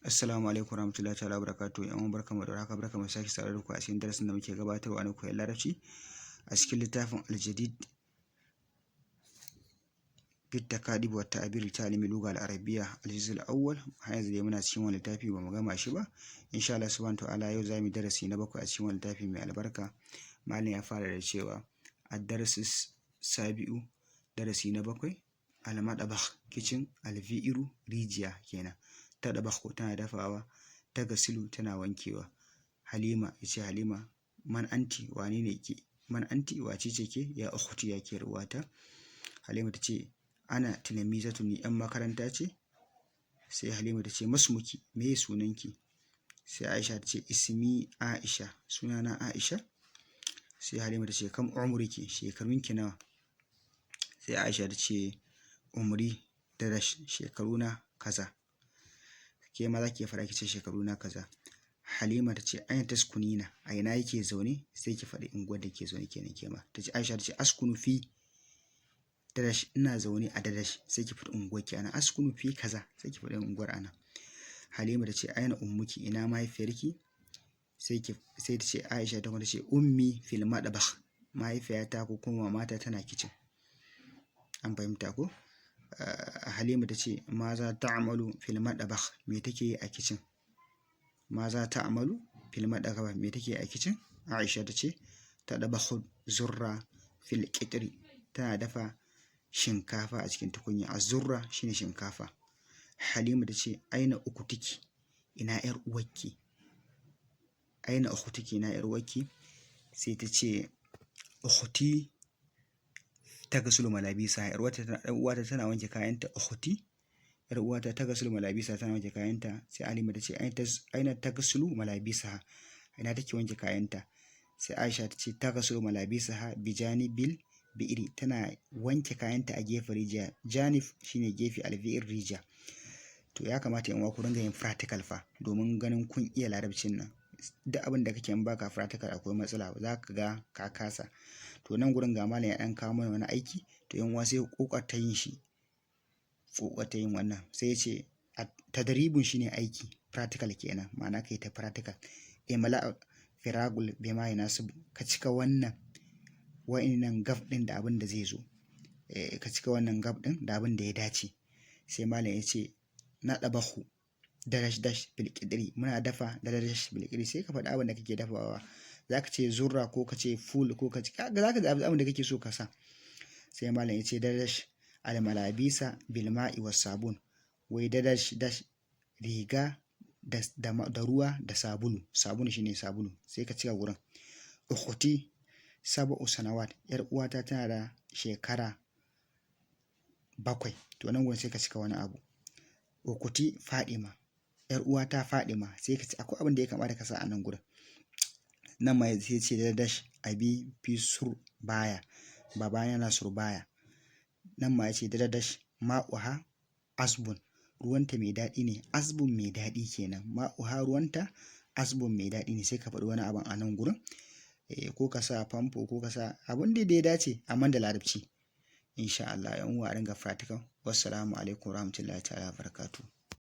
Assalamu alaikum warahmatullahi ta'ala wabarakatuh. Yan uwa, barkamu da warhaka, barkamu da sake saduwa da ku a cikin darasin da muke gabatarwa na koyon Larabci a cikin littafin Al-Jadid fi Takadib wa Ta'bir Ta'limi Lugha Al-Arabiyya, Al-Juz Al-Awwal. Har yanzu dai muna cikin wannan littafi, ba mu gama shi ba. Insha Allah subhanahu ta'ala, yau za mu yi darasi na bakwai a cikin wannan littafi mai albarka. Malam ya fara da cewa ad-darsu sabi'u, darasi na bakwai, al-madabakh, kitchen, al-bi'ru, rijiya kenan, tadabakhu, tana dafawa, tagasilu, tana wankewa. Halima yace, Halima, man anti, wane ne ke? Man anti, wace ce ke? Ya ukhti, ya ke uwata. Halima ta ce, ana tilmizatu, ni yan makaranta ce. Sai Halima ta ce, masmuki, me sunanki? Sai Aisha ta ce, ismi Aisha, sunana Aisha. Sai Halima ta ce, kam umriki, shekarunki nawa? Sai Aisha ta ce, umri da shekaruna kaza. Ke ma za ki faɗa, ki ce shekaruna kaza. Halima ta ce, aina taskunina, a ina yake zaune? Sai ki faɗi unguwar da ke zaune kenan ke ma. Ta ce, Aisha ta ce, askunu fi dadash, ina zaune a dadash. Sai ki faɗi unguwar ki ana, askunu fi kaza, sai ki faɗi unguwar ana. Halima ta ce, aina ummuki, ina mahaifiyarki? Sai ta ce, Aisha ta kuma ta ce, ummi fil madabakh, mahaifiyata ko kuma mamata tana kicin. An fahimta ko? Halima ta ce, ma za ta'malu fil madabakh, me take yi a kicin? Ma za ta'malu fil madabakh, me take yi a kicin? Aisha ta ce, tadabakhu zurra fil qitri, tana dafa shinkafa a cikin tukunya. Azurra shine shinkafa. Halima ta ce, aina ukutiki, ina yar uwarki? Aina ukutiki, ina yar uwarki? Sai ta ce, ukhti tagasulu malabisa, yar uwata tana wanke kayanta. Ukhti, yar uwata, tagasulu malabisa, tana wanke kayanta. Sai Halima ta ce, aina tagasulu malabisa, ina take wanke kayanta? Sai Aisha ta ce, tagasulu malabisa bijanibil bi'iri, tana wanke kayanta a gefen rijiya. Janib shine gefe, albi'ir rijiya. To, ya kamata yan uwa ku ringa yin practical fa, domin ganin kun iya Larabcin nan. Duk abin da kake, in baka practical, akwai matsala, za ka ga ka kasa. To, nan gurin ga malam ya dan kawo mana wani aiki. To yan uwa, sai ku kokarta yin shi, kokarta yin wannan. Sai ya ce tadribun, shine aiki, practical kenan, ma'ana kai ta practical. Imla firagul bima yanasib, ka cika wannan wa'innan gap din da abin da zai zo, ka cika wannan gap din da abin da ya dace. Sai malam ya ce, na ɗabahu dash dash bil qidri, muna dafa dash bil qidri. Sai ka faɗi abin da kake dafawa. Za ka ce zurra, ko ka ce ful, ko ka ce za ka zaɓi abin da kake so ka sa. Sai malam ya ce, dash al malabisa bil ma'i was sabun, wai dash dash riga da ruwa da sabulu. Sabulu shine sabulu. Sai ka cika gurin. Ukhti sab'u sanawat, yar uwata tana da shekara 7. To, nan gurin sai ka cika wani abu. Ukhti Fadima, yar uwata Fadima. Sai ka ci akwai abin da ya kamata ka sa a nan gurin. Nan ma sai ce dash abi fi sur baya, baba yana surbaya. Nan ma ya ce dash ma'uha asbun, ruwanta mai daɗi ne. Asbun, mai daɗi kenan. Ma'uha, ruwanta, asbun, mai daɗi ne. Sai ka faɗi wani abin a nan gurin, ko ka sa famfo, ko ka sa abin da ya dace, amma da Larabci, insha Allah. Yan uwa, a ringa practical. Wassalamu alaikum warahmatullahi ta'ala barakatuh.